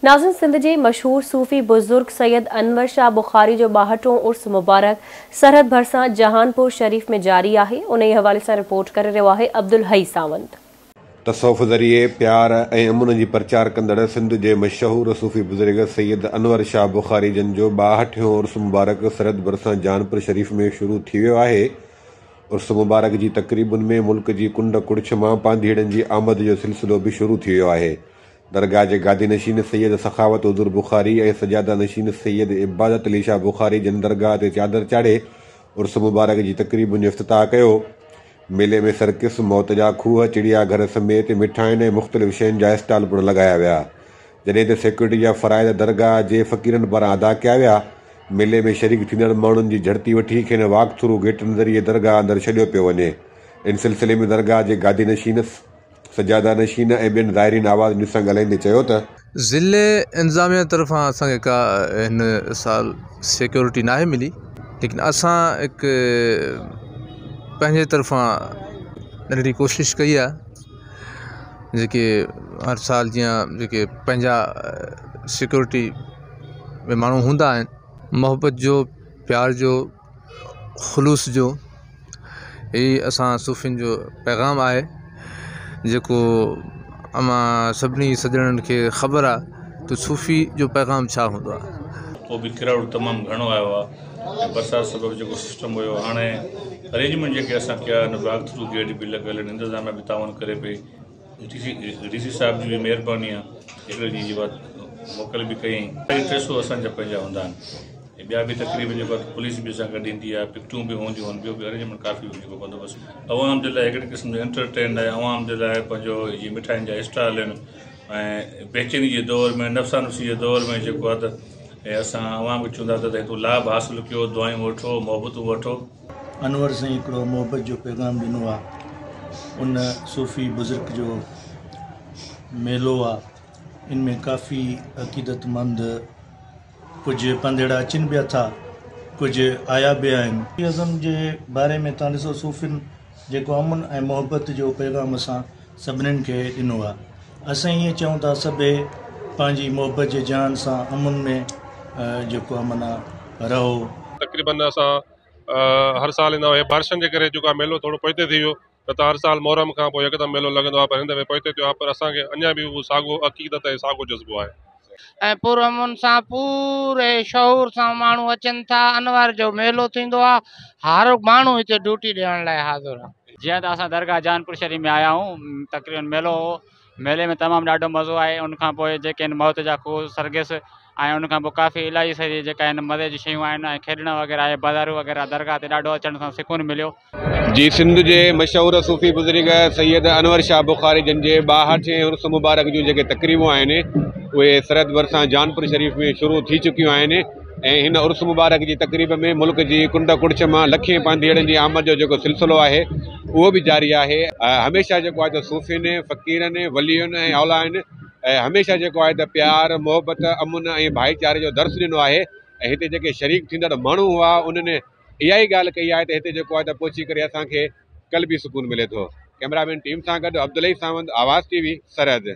ناظرين سنڌ جي مشهور صوفي بزرگ سيد انور شاهه بخاري جو ٻاهٺون عرس مبارڪ سرحد ڀرسان جهانپور شريف ۾ جاري آهي، انهي حوالي سان رپورٽ ڪري رهيو آهي عبدالحئي ساوند. تصوف ذريعي پيار ۽ امن جي پرچار ڪندڙ سنڌ جي مشهور صوفي بزرگ سيد انور شاهه بخاري جن جو ٻاهٺيون عرس مبارڪ سرحد ڀرسان جهانپور شريف ۾ شروع ٿي ويو آهي. عرس مبارڪ جي تقريبن ۾ ملڪ جي ڪنڊ ڪڙڇ مان پانڌيئڙن جي آمد جو سلسلو به شروع ٿي ويو آهي. درگاهه جي گادي نشين سيد سخاوت حضور بخاري ۽ سجاده نشين سيد عبادت علي شاهه بخاري جن درگاهه تي چادر چاڙهي عرس مبارڪ جي تقريبن جو افتتاح ڪيو. ميلي ۾ سرڪس، موت جا کوهه، چڙيا گهر سميت مٺاين ۽ مختلف شين جا اسٽال پڻ لڳايا ويا. جڏهن ته سيڪيورٽي جا فرائض درگاهه جي فقيرن پاران ادا ڪيا ويا. ميلي ۾ شريڪ ٿيندڙ ماڻهن جي جهڙتي وٺي کين واڪ ٿرو گيٽن ذريعي درگاهه اندر ڇڏيو پيو وڃي. ان سلسلي ۾ درگاهه جي گادي نشين. سجاده نشين ۽ ٻين زائرين آواز نيوز سان ڳالهائيندي چيو ته. ضلعي انتظاميه طرفان اسان کي ڪا هن سال سيڪيورٽي ناهي ملي ليڪن اسان هڪ پنهنجي طرفان ننڍڙي ڪوشش ڪئي آهي جيڪي هر سال جيان جيڪي پنهنجا سيڪيورٽي ۾ ماڻهو هوندا آهن محبت جو پيار جو خلوص جو هي اسان صوفين جو پيغام آهي جيڪو اوهان سڀني سڄڻن کي خبر آهي ته صوفي جو پيغام ڇا هوندو آهي. پوء به ڪرائوڊ تمام گهڻو آيو آهي ۽ برسات سبب جيڪو سسٽم هيو هاڻي ارينجمينٽ جيڪي اسان ڪيا آهن واڪ ٿرو گيٽ به لڳل آهن انتظاميا به تعاون ڪري پئي ڊي سي صاحب جي به مهرباني آهي هڪڙي ڏينهن جي بعد موڪل به ڪيائين. 350 اسان جا پنهنجا هوندا آهن ۽ ٻيا به تقريبن جيڪو آهي پوليس به اسان گڏ ايندي آهي پڪٽون به هونديون آهن ٻيو به ارينجمينٽ ڪافي جيڪو بندوبست عوام جي لاء هڪڙي قسم جو انٽرٽين آهي عوام جي لاء پنهنجو جي مٺاين جا اسٽال آهن ۽ بيچيني جي دور ۾ نفسا نفسي جي دور ۾ جيڪو آهي ته اسان عوام کي چوندا ته هتو لاڀ حاصل ڪيو دعائون وٺو محبتون وٺو. انور سائين هڪڙو محبت جو پيغام ڏنو آ ان صوفي بزرگ جو ميلو آ ان ۾ ڪافي عقيدت مند ڪجهه پنڌيئڙا اچن به اٿا ڪجهه آيا به آهن. ازم جي باري ۾ تان ڏسو صوفين جيڪو امن ۽ محبت جو پيغام اسان سڀنين کي ڏنو آ اسين ائين چئون ٿا سڀئي پنهنجي محبت جي جهان سان امن ۾ جيڪو امن آ رهو. تقريبن اسان هر سال ايندا هئا بارشن جي ڪري جيڪو آهي ميلو ٿورو پوئتي ٿي ويو نه ته هر سال محرم کان پوء يڪدم ميلو لڳندو آهي پر هن دفعي پوئتي ٿيو آهي پر اسان کي اڃا به اهو ساڳو عقيدت ۽ ساڳو جذبو آهي. ۽ پرامن سان پوري شعور سان ماڻهو اچن ٿا انور جو ميلو ٿيندو آهي هر ماڻهو هتي ڊيوٽي ڏيڻ لاء حاضر آهي. جيئن ته اسان درگاهه جانپور شريف ۾ آيا آهيون تقريبن ميلو هو ميلي ۾ تمام ڏاڍو مزو آهي ان کان پوء جيڪي آهن موت جا کوهه سرگس ۽ ان کان پوء ڪافي الاهي ساري جيڪا آهن مزي جون شيون آهن ۽ کيڏڻ وغيره آهي بازارون وغيره درگاهه تي ڏاڍو اچڻ سان سڪون مليو. جي سنڌ جي مشهور صوفي بزرگ سيد انور شاهه بخاري جن جي ٻاهٺين عرس مبارڪ جون جيڪي تقريبون آهن اهي سرحد ڀرسان جانپور شريف ۾ شروع ٿي چڪيون آهن ۽ هن عرس مبارڪ جي تقريب ۾ ملڪ جي ڪنڊ ڪڙڇ مان لکين پانڌيئڙن جي آمد جو جيڪو سلسلو آهي اهو به جاري آهي. هميشه جيڪو آهي ته صوفين، فقيرن، ولين ۽ اوليائن هميشه جيڪو آهي ته پيار، محبت، امن ۽ ڀائيچاري جو درس ڏنو آهي ۽ هتي جيڪي شريڪ ٿيندڙ ماڻهو هئا انهن اها ئي ڳالهه ڪئي آهي ته هتي جيڪو آهي ته پهچي ڪري اسان کي قلبي سڪون ملي ٿو. ڪئميرا مين ٽيم سان گڏ عبدالحئي ساوند، آواز ٽي وي، سرحد.